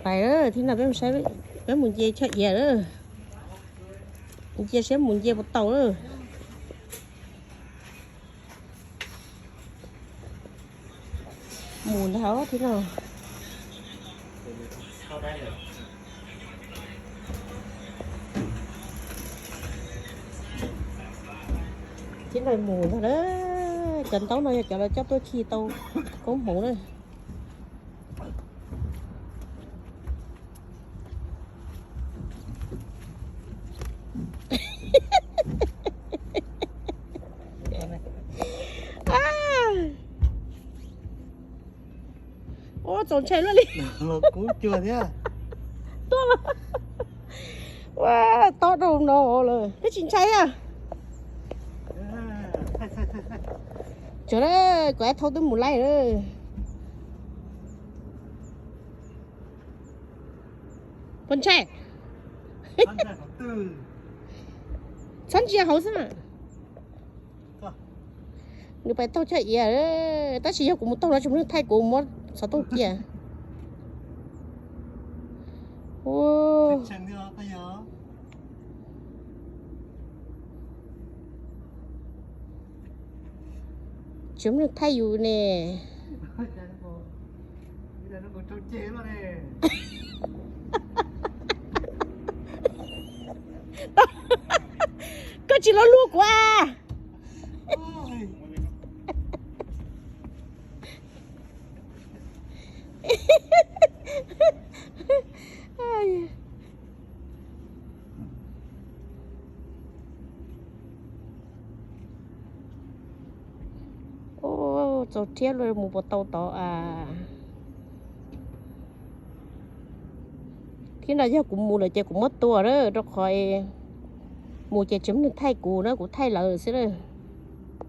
Pais, thib no peb mus saib, peb mus nce choj iav lawm. Nce saib mus nce puas tau lawm. Mus ntag thib no. Thib no mus ntag. Cov ntaub no yog cov lawv coj tuaj khi tau koob hmoov na. Ua txaus ntshai luaj li. Los kub cua thiab. Tuaj los. Ua tob rau no lawm peb tsis ntshai a. Tsuav lawm, kuv ib thaub twb mus laij lawm. Puas ntshai? Txhob ntsia hauv xwb mas. Nws pais taug choj iav, tab sis yog kuv mus taug no tsis muaj neeg thaij kuv muab xov tooj cia. Tsis muaj neeg thaij yus ne. Koj tsis los luag kuv a. Txaus rhiab luaj, mus puas tau tod a. Thib no yog kuv mus lawm ces kuv muab tua lawm, rau qhov mus ces tsis muaj neeg thaij kuv na, kuv thaij lawv xwb.